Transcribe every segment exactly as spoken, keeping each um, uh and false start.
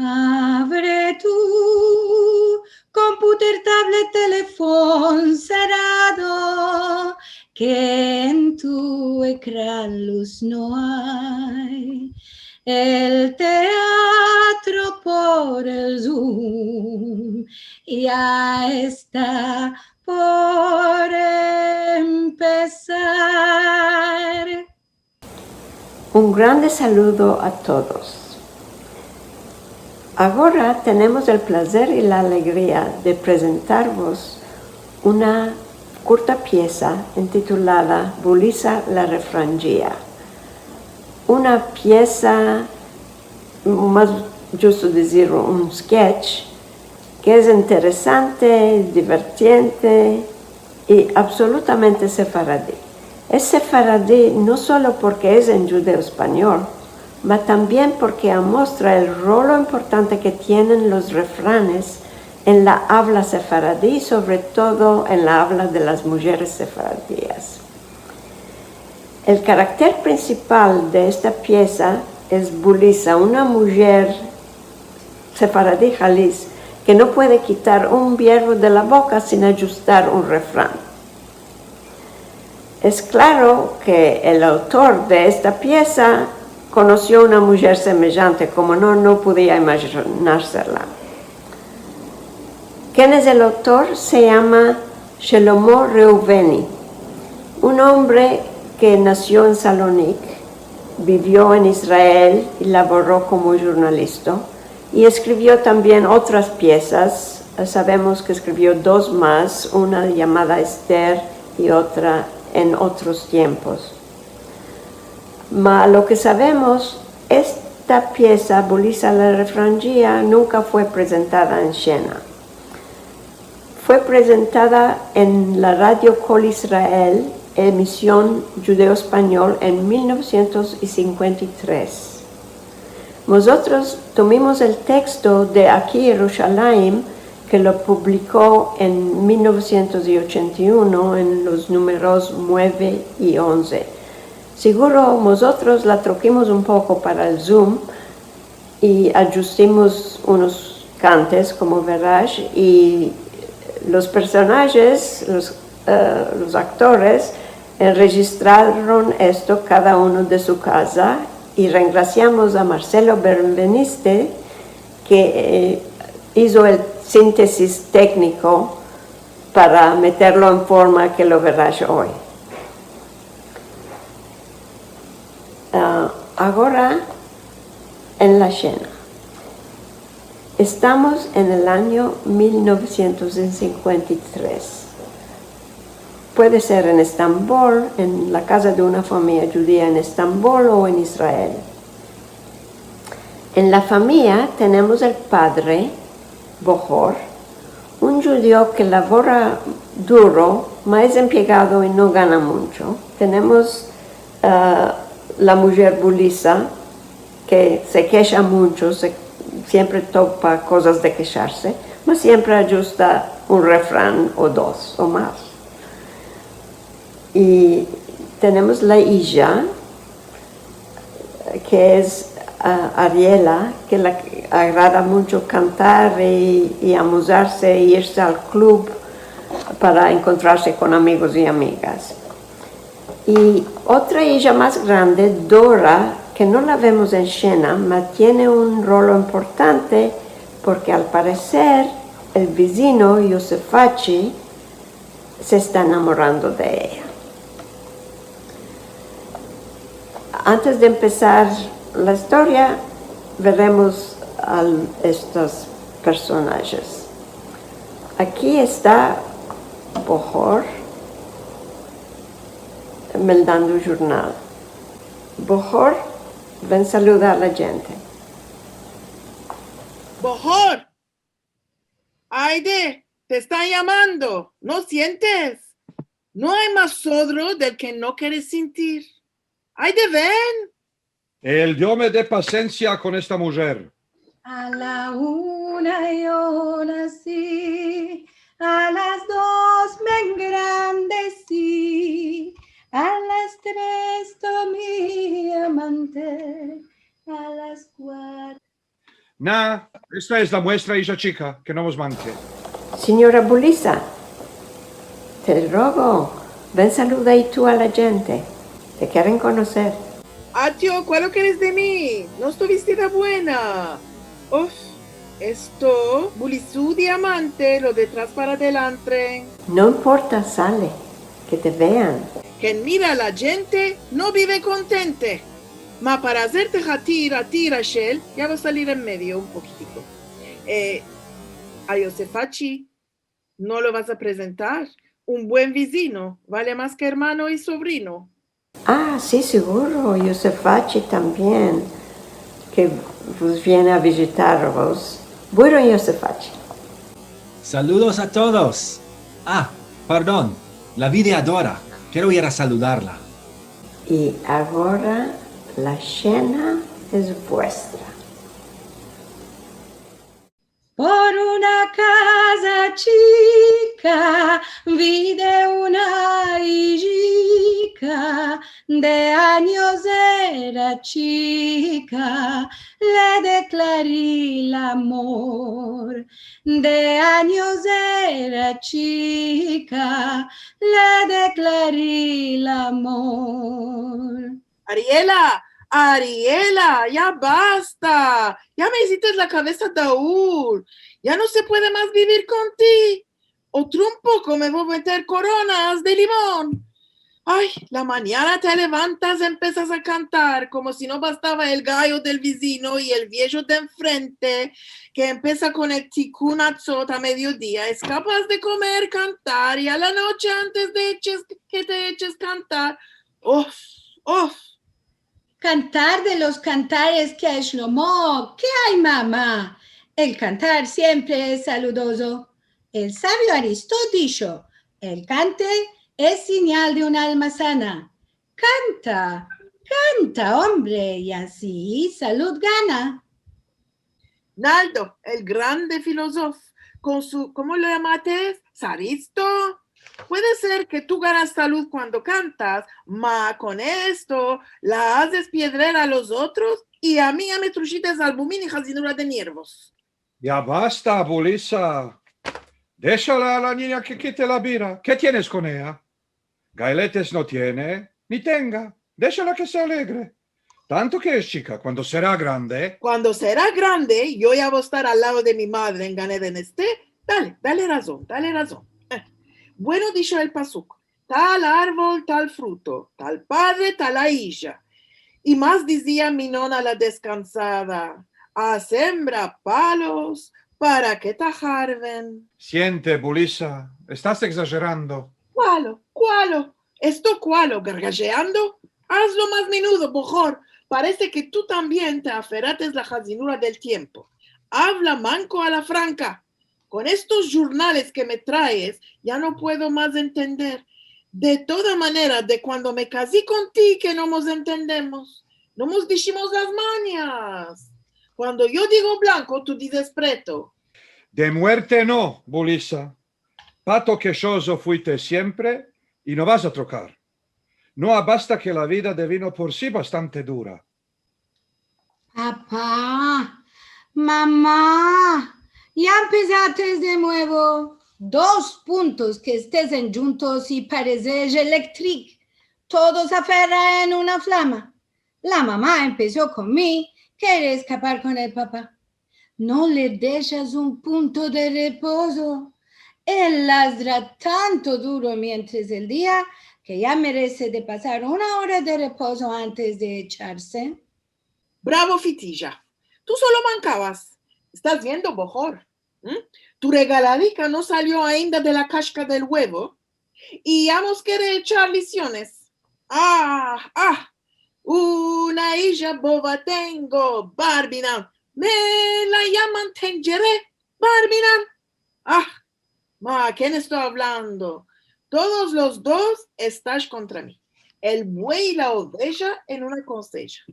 Avre tu computer, tablet, telefon serado, ke en tu ekran luz no ay. El teatro por el Zoom ya esta por empesar. Un grande saludo a todos. Agora tenemos el plazer i la alegria de prezentarvos una kurta piesa entitulada Bulisa la Refranjia. Una piesa, mas djusto dizir un sketch, ke es interesante, divertiente i absolutamente sefaradi. Es sefaradi no solo porke es en djudeo-espanyol, ma tambien porke amostra el rolo importante ke tienen los refranes en la avla sefaradi, sovre todo en la avla de las mujeres sefaradias. El karakter prinsipal de esta piesa es Bulisa, una mujer sefaradi halis ke no puede kitar un vierbo de la boka sin adjustar un refran. Es klaro ke el autor de esta piesa konosio una mujer semejante, komo no, no podia imajinarsela. Ken es el autor? Se yama Shelomo Reuveni, un ombre ke nasio en Salonik, bivio en Israel i lavoro komo jurnalista, i eskrivio tambien otras piesas. Savemos ke eskrivio dos mas, una yamada Ester i otra En otros tiempos. Ma lo ke savemos, esta piesa, Bulisa la Refranjia, nunka fue prezentada en Shena. Fue prezentada en la radio Kol Israel, emision djudeo-espanyol, en mil novesientos i sinkuenta i tres. Mozotros tumimos el teksto de Aki Yerushalayim, ke lo publiko en mil novesientos i ochenta i uno en los numeros mueve i onze. Siguro mozotros la trokimos un poko para el Zoom i adjustimos unos kantes, komo verash, i los personajes, los, eh, los aktores, enrejistraron esto kada uno de su kaza, i rengrasiamos a Marcelo Benveniste, ke, eh, izo el sintesis tekniko para meterlo en forma ke lo verash oy. Ah, agora en la Shena. Estamos en el anyo mil novesientos i sinkuenta i tres. Puede ser en Estambol, en la kaza de una famiya djudia en Estambol o en Israel. En la famiya tenemos el padre, Bohor, un djudio ke lavora duro, ma es empiegado i no gana muncho. Tenemos, eh, la mujer Bulisa, ke se kesha muncho, se, siempre topa kozas de kesharse, ma siempre adjusta un refran o dos o mas. I tenemos la ija, ke es, ah, Ariela, ke le agrada muncho kantar i, i amuzarse, i irse al klub para enkontrarse kon amigos i amigas. I otra ija mas grande, Dora, ke no la vemos en Shena, ma tiene un rolo importante, porke al pareser el vizino Yosefachi se esta enamorando de eya. Antes de empesar la istoria, veremos a estos personajes. Aki esta Bohor meldando un jurnal. Bohor, ven saludar a la djente. Bohor! Ayde, te estan yamando, no sientes? No ay mas sodro del ke no kere sintir. Ayde, ven! El Dio me de pasensia kon esta mujer. A la una yo nasi, a las dos me engrandesi, a las tres tomi amante, a las kuatro Na, Esta es la muestra, ija chika, ke no mos manke. Sinyora Bulisa, te rogo, ven saluda i tu a la djente. Te keren konoser. Atio, kualo keres de mi? No esto vestida buena. Of, esto, Bulisu diamante, lo de atras para adelantre. No importa, sale, ke te vean. Ken mira a la djente no bive kontente. Ma para azerte hatir a ti, Rashel, ya vo a salir en medio un pokitiko. Eh, a Yosefachi no lo vas a prezentar. Un buen vizino vale mas ke ermano i sovrino. Ah, si, siguro, Yosefachi tambien, ke vos viene a vijitarvos. Bueno, Yosefachi. Saludos a todos. Ah, pardon, la videadora. Kero ir a saludarla. I agora la shena es vuestra. Por una kaza chika, vide una ijika, de anyos era chika, le deklari el amor. De anyos era chika, le deklari el amor. Ariela, Ariela, ya basta. Ya me izites la kavesa daur. Ya no se puede mas bivir kon ti. Otro un poko me vo a meter koronas de limon. Ay, la manyana te levantas, empesas a kantar, komo si no bastava el gayo del vizino i el viejo de enfrente, ke empesa kon el tikun atzot a mediodia, es kapas de komer, kantar, i a la noche antes de eches, ke te eches kantar. Of, of. Cantar de los cantares que hay, Shlomo. ¿Qué hay, mamá? El cantar siempre es saludoso. El sabio Aristo disho, el kante es sinyal de un alma sana. Kanta, kanta, ombre, i ansi salud gana. Naldo, el grande filozof, kon su, komo lo yamates? Saristo. Puede ser ke tu ganas salud kuando kantas, ma kon esto la azes piedrer a los otros, i a mi ya me trushites albumin i hazinura de niervos. Ya basta, Bulisa. Deshala a la ninya ke kite la bira. Ke tienes kon eya? Gailetes no tiene, ni tenga. Deshala ke se alegre. Tanto ke es chika, kuando sera grande. Kuando sera grande, yo ya vo a estar al lado de mi madre en Gan Eden este. Dale, dale razon, dale razon. Eh. Bueno, disho el pasuk, tal arvol, tal fruto, tal padre, tal ija. I mas dizia mi nona la deskansada, a sembra palos para ke te aharven. Siente, Bulisa, estas egzajerando. Kualo, kualo? Esto kualo, gargajeando? Azlo mas menudo, bohor. Parese ke tu tambien te aferates la hazinura del tiempo. Avla manko a la franka. Kon estos jurnales ke me traes, ya no puedo mas entender. De toda manera, de kuando me kazi kon ti ke no mos entendemos. No mos dishimos las manyas. Kuando yo digo blanko, tu dizes preto. De muerte no, Bulisa. Pato keshozo fuiste siempre i no vas a trokar. No abasta ke la vida devino por si bastante dura. Papa, mama, ya empesates de muevo. Dos puntos ke estesen djuntos i parese elektrik. Todo se aferra en una flama. La mama empeso kon mi, kere eskapar kon el papa. No le deshas un punto de repozo. El ladra tanto duro mientres el dia ke ya merese de pasar una ora de repozo antes de echarse. Bravo, Fitija. Tu solo mankavas. Estas viendo, bohor? M? Tu regaladika no salio ainda de la kashka del uevo. I ya mos kere echar lisiones. Ah, ah. Una ija bova tengo, Barminan. Me la yaman tenchere, Barminan. Ah, ma, ken esto avlando? Todos los dos estash kontra mi. El buey i la oveja en una konseja.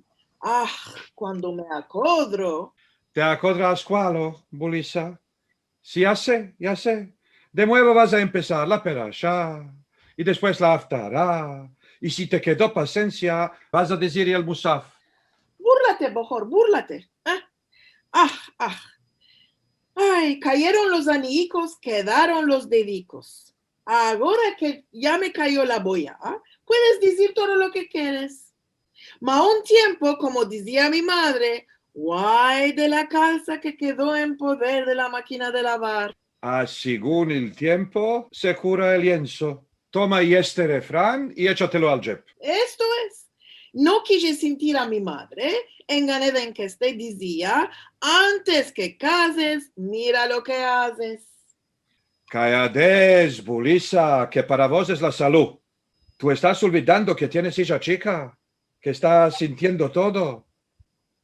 Ah, kuando me akodro. Te akodras kualo, Bulisa? Si, ya se, ya se. De muevo vas a empesar la perasha, i despues la aftara, i si te kedo pasensia, vas a dizir el musaf. Burlate, bohor, burlate, eh? Ah, ah. Ay, kayeron los aniyikos, kedaron los dedikos. Agora ke ya me kayo la boya, puedes dizir todo lo ke keres. Ma un tiempo, komo dizia mi madre, guay de la kalsa ke kedo en poder de la makina de lavar. A, segun el tiempo se kura el lienzo. Toma este refran i echatelo al djep. Esto es. No kije sintir a mi madre, en Gan Eden ke este dizia, antes ke kazes, mira lo ke azes. Kayades, Bulisa, ke para vos es la salud. Tu estas olvidando ke tienes ija chika, ke esta sintiendo todo.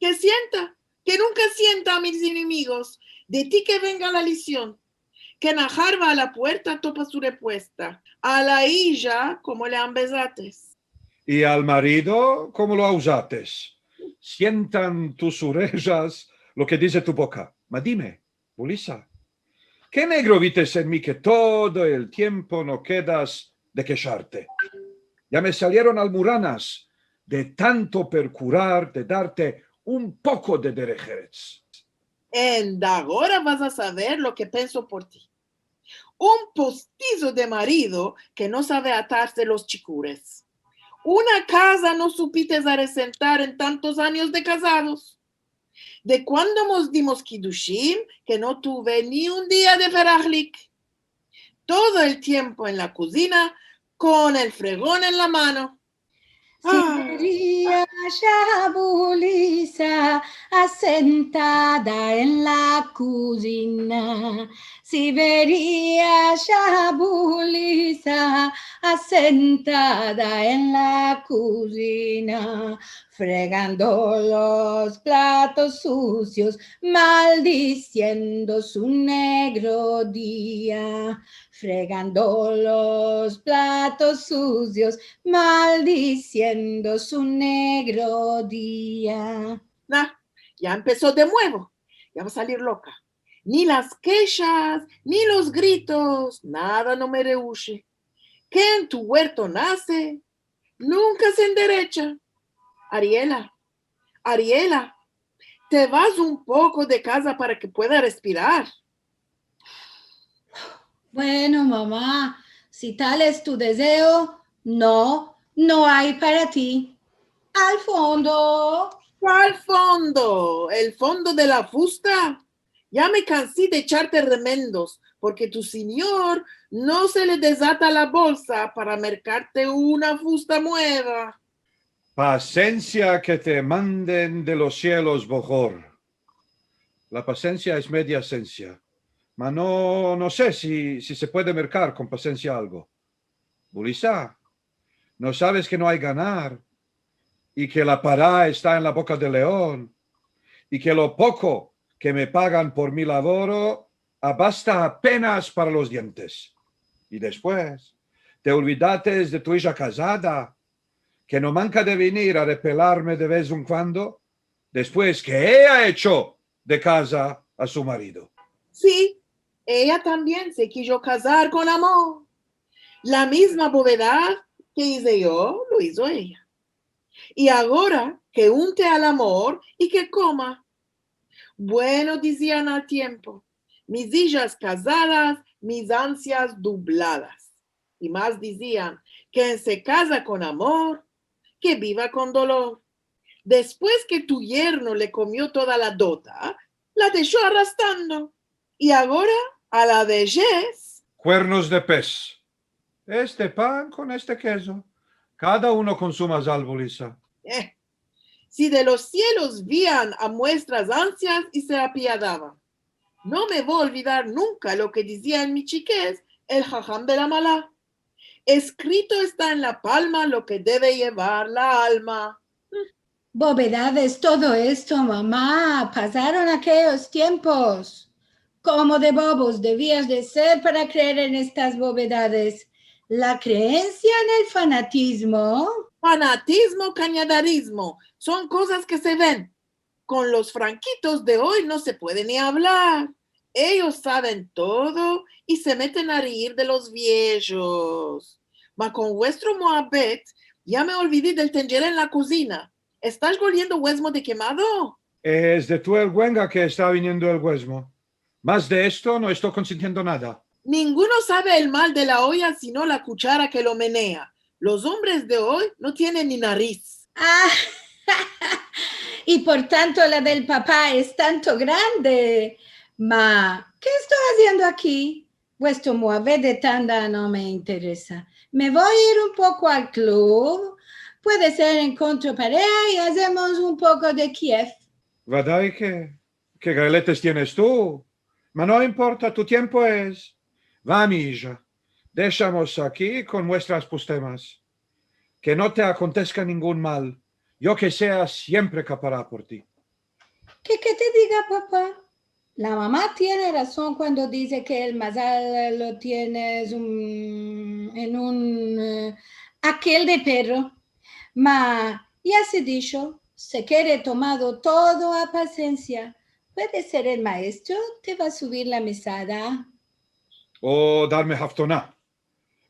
Ke sienta, ke nunka sienta a mis enemigos, de ti ke venga la lision. Ken aharba a la puerta topa su repuesta, a la ija komo le ambezates. I al marido komo lo auzates. Sientan tus orejas lo ke dize tu boka. Ma dime, Bulisa, ke negro vites en mi ke todo el tiempo no kedas de kesharte? Ya me salieron almuranas de tanto perkurar de darte un poko de dereh eretz. En agora vas a saver lo ke penso por ti. Un postizo de marido ke no save atarse los chikures. Una kaza no supites aresentar en tantos anyos de kazados. De kuando mos dimos kidushim ke no tuve ni un dia de ferahlik. Todo el tiempo en la kuzina kon el fregon en la mano. Si veria a Bulisa asentada en la kuzina, si veria a Bulisa asentada en la kuzina, fregando los platos susios, maldisiendo su negro dia, fregando los platos susios, maldisiendo su negro dia. Na, ya empeso de muevo. Ya va a salir loka. Ni las keshas, ni los gritos, nada no me reushe. Ke en tu uerto nase, nunka se enderecha. Ariela, Ariela, te vas un poko de kaza para ke pueda respirar. Bueno, mama, si tal es tu dezeo, no, no ay para ti. Al fondo. Kual fondo? El fondo de la fusta? Ya me kansi de echarte remendos, porke tu sinyor no se le dezata la bolsa para merkarte una fusta mueva. Pasensia ke te manden de los sielos, Bohor. La pasensia es media sensia. Ma no, no se si, si se puede merkar kon pasensia algo. Bulisa, no saves ke no ay ganar, i ke la para esta en la boka del leon, i ke lo poko ke me pagan por mi lavoro abasta apenas para los dientes. I despues, te olvidates de tu ija kazada, ke no manka de venir a repelarme de vez en kuando, despues ke eya echo de kaza a su marido. Si, eya tambien se kijo kazar kon amor. La mizma bovedad ke ize yo, lo izo eya. I agora ke unte al amor i ke koma. Bueno, dizian al tiempo, mis ijas kazadas, mis ansias dubladas. I mas dizian, ken se kaza kon amor, ke biva kon dolor. Despues ke tu yerno le komio toda la dota, la desho arrastrando. I agora, a la vejez. Kuernos de pez. Este pan kon este kezo. Kada uno kon su mazal, Bulisa. Eh, si de los sielos vian a muestras ansias i se apiadavan. No me vo olvidar nunka lo ke dizia en mi chikez el haham de la Mala. Eskrito esta en la palma lo ke deve yevar la alma. Bovedades todo esto, mama. Pasaron akeyos tiempos. Komo de bobos devias de ser para kreer en estas bovedades. La kreensia en el fanatizmo. Fanatizmo, kanyadarizmo, son kozas ke se ven. Kon los frankitos de oy no se puede ni avlar. Eyos saven todo i se meten a reir de los viejos. Ma kon vuestro muabet, ya me olvidi del tenjere en la kuzina. Estash goliendo guezmo de kemado? Es de tu el guenga ke esta viniendo el guezmo. Mas de esto no esto konsintiendo nada. Ninguno save el mal de la oya sino la kuchara ke lo menea. Los ombres de oy no tienen ni nariz. Ah, i por tanto la del papa es tanto grande. Ma, ke esto aziendo aki? Vuestro muabet de tanda no me interesa. Me vo ir un poko al klub. Puede ser enkontro parea i azemos un poko de kief. Vadai ke, ke galetes tienes tu. Ma no importa, tu tiempo es. Va, mi ija, deshamos aki kon muestras pustemas. Ke no te akonteska ningun mal. Yo ke sea, siempre kapara por ti. Ke, ke te diga, papa? La mama tiene razon kuando dize ke el mazal lo tienes un, en un, eh, akel de perro. Ma, ya se disho, se kere tomado todo a pasensia, puede ser el maestro te va suvir la mesada. O darme haftona.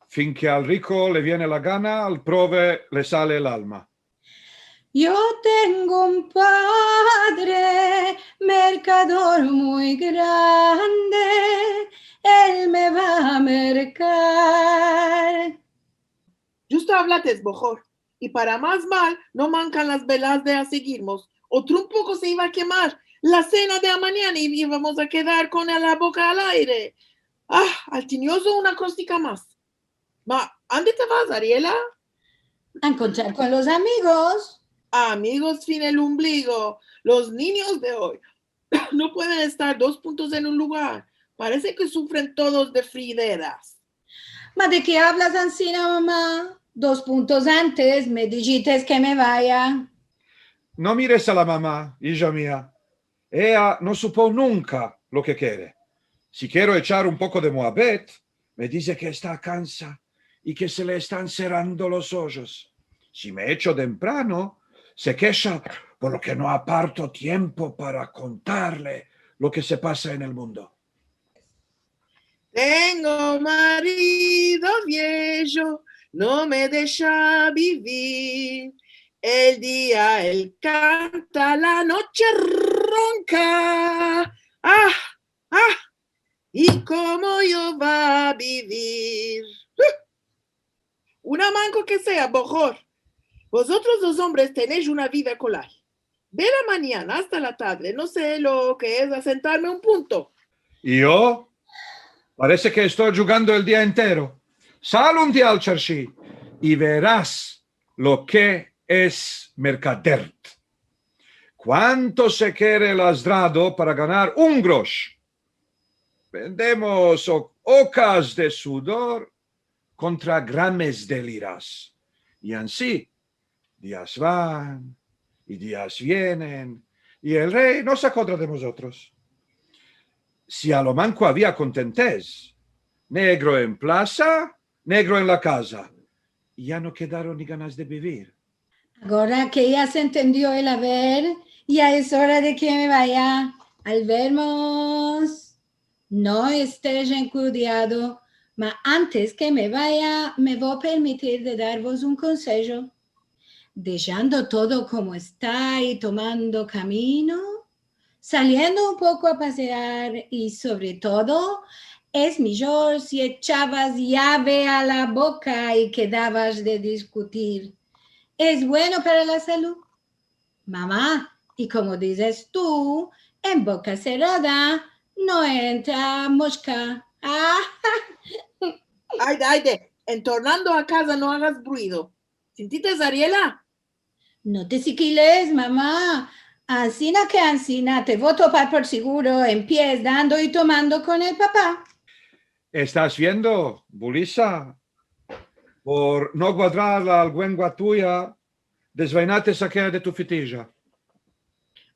Fin ke al riko le viene la gana, al prove le sale el alma. Yo tengo un padre merkador muy grande, el me va a merkar. Djusto avlates, Bohor. I para mas mal, no mankan las velas de asegirmos. Otro un poko se iva a kemar. La sena de amanyana i ivamos a kedar kon la boka al aire. Ah, al tiniozo una krostika mas. Ma, ande te vas, Ariela? A enkontrar kon los amigos. Amigos fin el ombligo. Los ninyos de oy no pueden estar dos puntos en un lugar. Parese ke sufren todos de frideras. Ma, de ke avlas ansina, mama? Dos puntos antes me dishites ke me vaya. No mires a la mama, ija mia. Eya no supo nunka lo ke kere. Si kero echar un poko de muabet, me dize ke esta kansa i ke se le estan serando los ojos. Si me echo temprano, se kesha por lo ke no aparto tiempo para kontarle lo ke se pasa en el mundo. Tengo marido viejo, no me desha bivir. El dia el kanta, la noche ronka. Ah, ah, i komo yo va a bivir? Una manko ke sea, Bohor. Vozotros los ombres tenesh una vida kolay. De la manyana asta la tadre, no se lo ke es asentarme un punto. I yo? Parese ke esto djugando el dia entero. Sal un dia al charshi i veras lo ke es merkadert. Kuanto se kere el azdrado para ganar un grosh. Vendemos o-, okas de sudor kontra grames de liras. I ansi, dias van i dias vienen, i el rey no se akodra de mozotros. Si a lo manko avia kontentez, negro en plasa, negro en la kaza, ya no kedaron ni ganas de bivir. Agora ke ya se entendio el aver, ya es ora de ke me vaya. Al vermos. No estesh enkudiado, ma antes ke me vaya, me vo permitir de darvos un konsejo. Deshando todo komo esta i tomando kamino, saliendo un poko a pasear i, sovre todo, es mijor si echavas yave a la boka i kedavas de diskutir. Es bueno para la salud. Mama, i komo dizes tu, en boka serada no entra moshka. Ayde, ayde, en tornando a kaza no agas bruido. Sintites, Ariela? No te sikiles, mama. Ansina ke ansina, te vo topar por siguro en pies dando i tomando kon el papa. Estas viendo, Bulisa? Por no guadrar la alguengua tuya, desvainates akeya de tu fitija.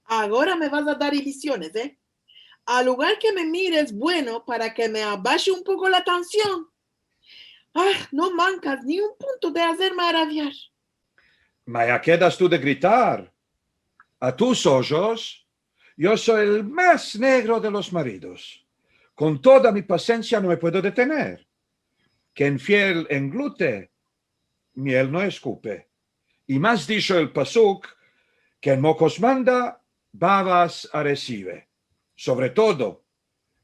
Agora me vas a dar lisiones, e? Al lugar ke me mires bueno para ke me abashe un poko la tansion. Ah, no mankas ni un punto de azerme araviar. Ma ya kedas tu de gritar. A tus ojos, yo so el mas negro de los maridos. Kon toda mi pasensia no me puedo detener. Ken fiel englute, miel no eskupe. I mas disho el pasuk, ken mokos manda, bavas aresive. Sovre todo,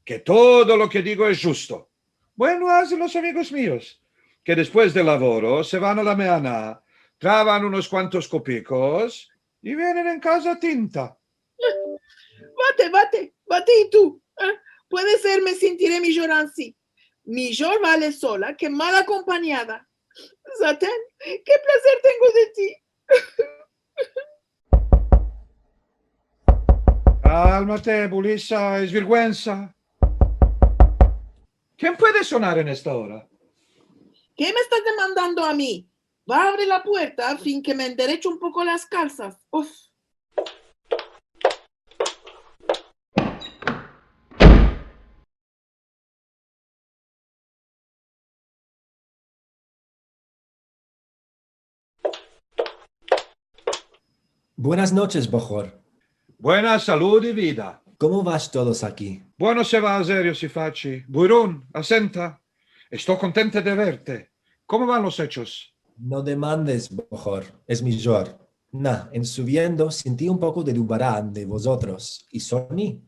ke todo lo ke digo es djusto. Bueno azen los amigos mios, ke despues del lavoro se van a la meana, travan unos kuantos kopikos i vienen en kaza tinta. Vate, vate, vate i tu, eh? Puede ser me sintire mijor ansi. Mijor vale sola ke mal akompanyada. Zaten, ke plazer tengo de ti. Kalmate, Bulisa, es verguensa. Ken puede sonar en esta ora? Ke me estas demandando a mi? Va, avre la puerta, a fin ke me enderecho un poko las kalsas. Uf. Buenas noches, Bohor. Buenas, salud i vida. Komo vas todos aki? Bueno se va a azer, Yosifachi. Buirun, asenta. Esto kontente de verte. Komo van los echos? No demandes, Bohor. Es mijor. Na, en suviendo sinti un poko de dubará de vozotros, i soni.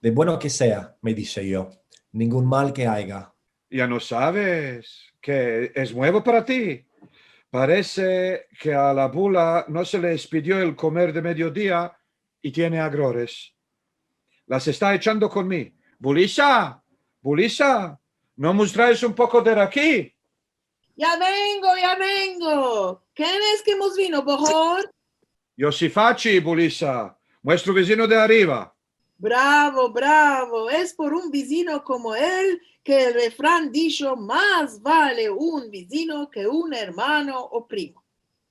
De bueno ke sea, me dishe yo. Ningun mal ke ayga. Ya no saves ke es muevo para ti. Parese ke a la bula no se le espidio el komer de mediodia i tiene agrores. Las esta echando kon mi. Bulisa, Bulisa, no mos traes un poko de raki? Ya vengo, ya vengo. Ken es ke mos vino, Bohor? Yosifachi, Bulisa, muestro vizino de arriva. Bravo, bravo. Es por un vizino komo el ke el refran disho: mas vale un vizino ke un ermano o primo.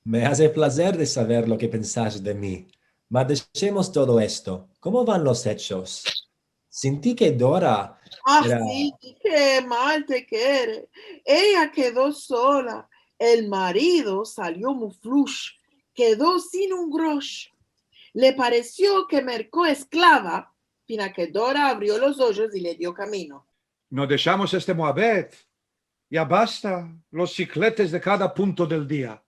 Me aze plazer de saver lo ke pensas de mi. Ma deshemos todo esto. Komo van los echos? Sinti ke Dora... Ah, era... si, ke mal te kere. Eya kedo sola. El marido salio muflush. Kedo sin un grosh. Le paresio ke merko esklava, fina ke Dora avrio los ojos i le dio kamino. No deshamos este muabet. Ya basta los sikletes de kada punto del dia.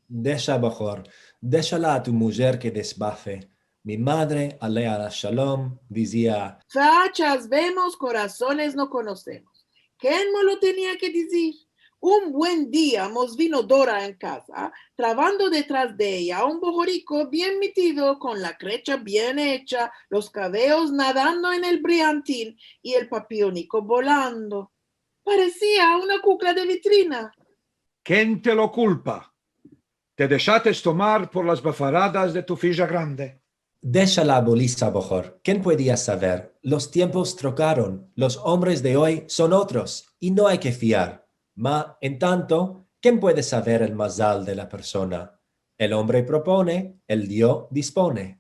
Desha, Bohor, deshala a tu mujer ke desbafe. Mi madre, alea la shalom, dizia: fachas vemos, korasones no konosemos. Ken mo lo tenia ke dizir? Un buen dia mos vino Dora en kaza, travando detras de eya un bohoriko bien mitido, kon la krecha bien echa, los kaveos nadando en el briantin i el papioniko bolando. Paresia una kukla de vitrina. Ken te lo kulpa? Te deshates tomar por las bafaradas de tu fija grande. Deshala, Bulisa, Bohor. Ken puedia saver? Los tiempos trokaron, los ombres de oy son otros, i no ay ke fiar. Ma, en tanto, ken puede saver el mazal de la persona? El ombre propone, el Dio dispone.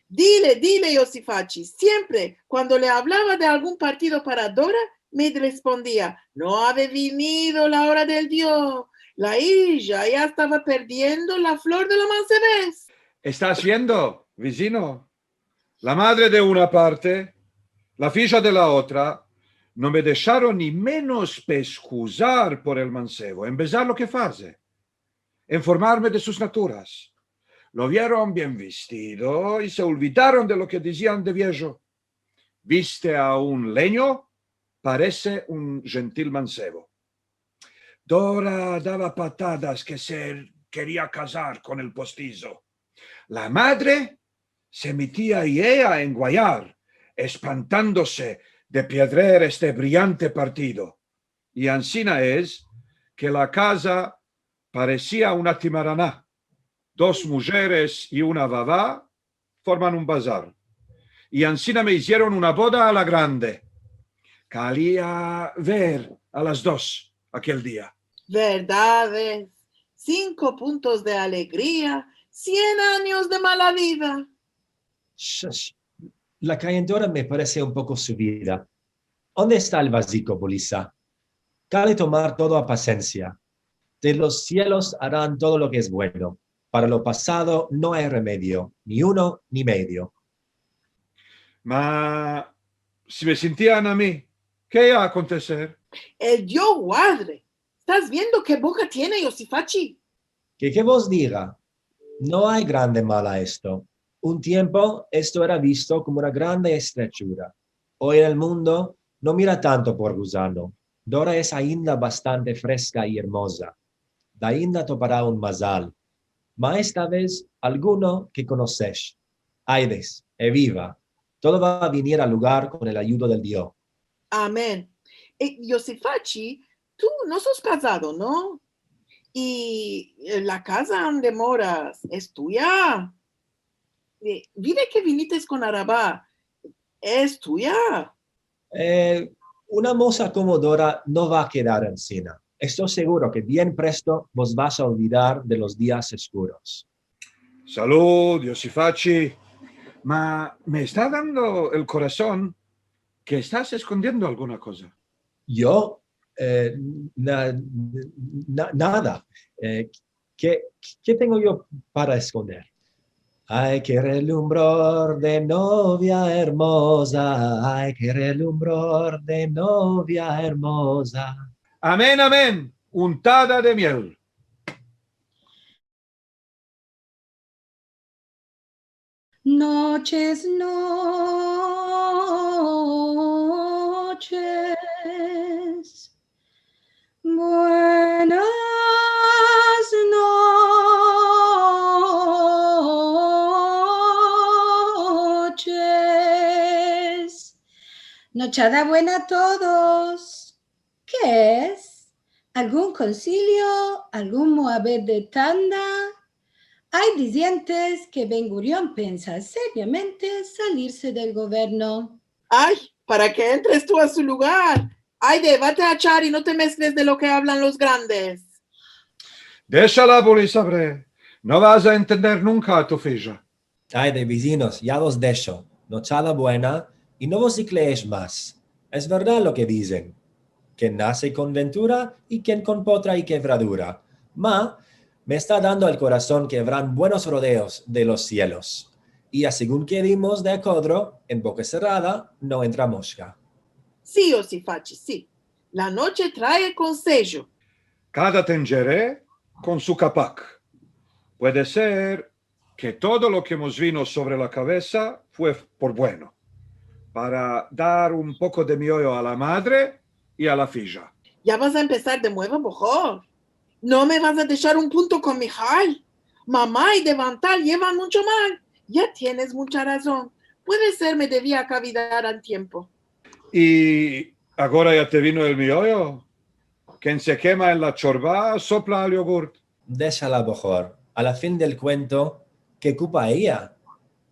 Dile, dile, Yosifachi, siempre kuando le avlava de algun partido para Dora, me respondia: no ave vinido la ora del Dio. La ija ya estava perdiendo la flor de la mansevez. Estas viendo, vizino? La madre de una parte, la fija de la otra, no me desharon ni menos peskuzar por el mansevo, embezar lo ke faze, informarme de sus naturas. Lo vieron bien vistido i se olvidaron de lo ke dizian de viejo. Viste a un lenyo, parese un djentil mansevo. Dora dava patadas ke se keria kazar kon el postizo. La madre se metia i eya en guayar, espantandose de piedrer este briante partido. I ansina es ke la kaza paresia una timarana. Dos mujeres i una vava forman un bazar. I ansina me izieron una boda a la grande. Kalia ver a las dos akel dia. Verdades. Sinko puntos de alegria, sien anyos de mala vida. Sh-, sh-, la kayendora me parese un poko suvida. Onde esta el vaziko, Bulisa? Kale tomar todo a pasensia. De los sielos aran todo lo ke es bueno. Para lo pasado no ay remedio, ni uno ni medio. Ma, si me sintian a mi, ke iva a akonteser? El Dio guadre. Estas viendo ke boka tiene Yosifachi? Ke, ke vos diga, no ay grande mal a esto. Un tiempo esto era visto komo una grande estrechura. Oy en el mundo no mira tanto por guzano. Dora es ainda bastante freska i ermoza. Dainda topara un mazal. Ma esta vez alguno ke konosesh. Aydes, eviva. Todo va a vinir al lugar kon el ayudo del Dio. Amen. E, Yosifachi, tu no sos kazado, no? I, e, la kaza ande moras es tuya? E, vi de ke vinites kon araba, es tuya? E, una moza komo Dora no va a kedar ansina. Esto seguro ke bien presto vos vas a olvidar de los dias eskuros. Salud, Yosifachi. Ma me esta dando el korason ke estas eskondiendo alguna koza. Yo? E, na-, na-, nada. E, ke, ke tengo yo para eskonder? Ay ke relumbrar de novia ermoza, ay ke relumbrar de novia ermoza. Amen, amen, untada de miel. Noches, noches, buenas noches. Nochada buena a todos. Ke es? Algun konsilio? Algun muabet de tanda? Ay dizientes ke Ben Gurion pensa seriamente salirse del governo. Ay, para ke entres tu a su lugar. Ayde, vate a echar i no te meskles de lo ke avlan los grandes. Deshala, Boris Abre. No vas a entender nunka a tu fija. Ayde, vizinos, ya vos desho. Nochada buena, i no vos ikleesh mas. Es verdad lo ke dizen: ken nase kon ventura i ken kon potra i kevradura. Ma, me esta dando el korason ke avran buenos rodeos de los sielos. I a segun ke vimos de akodro, en boka serrada no entra moshka. Si, Yosifachi, si. La noche trae konsejo. Kada tenjere kon su kapak. Puede ser ke todo lo ke mos vino sovre la kavesa fue por bueno, para dar un poko de mioyo a la madre i a la fija. Ya vas a empesar de muevo, Bohor? No me vas a deshar un punto kon Mihal? Mama i Devantal yevan muncho mal. Ya tienes muncha razon. Puede ser me devia akavidar a tiempo. I agora ya te vino el mioyo? Ken se kema en la chorba sopla al yogurt. Deshala, Bohor. A la fin del kuento, ke kupa eya?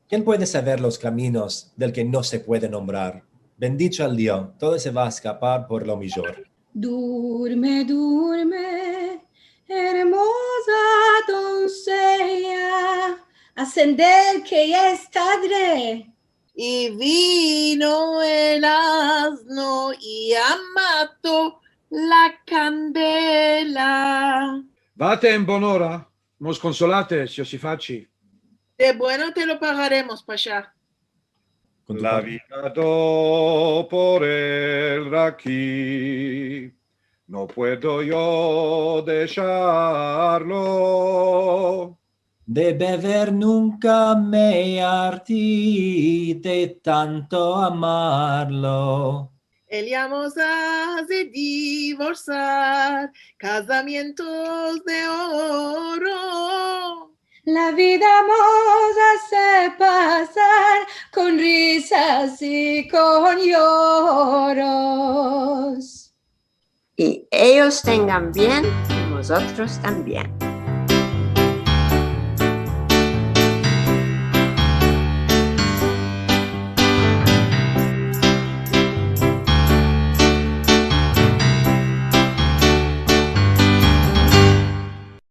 Ken puede saver los kaminos del ke no se puede nombrar? Bendicho el Dio, todo se va a eskapar por lo mijor. Durme, durme, ermoza donseya, asender ke ya es tadre. I vino el azno i amato la kandela. Vate en bonora, mos konsolates, Yosifachi. De bueno te lo pagaremos, Pasha. La vida do por el raki, no puedo yo desharlo. De bever nunka me arti de tanto amarlo. El ya mos aze divorsar kazamientos de oro. La vida mos aze pasar kon risas i kon yoros. I eyos tengan bien i mozotros tambien.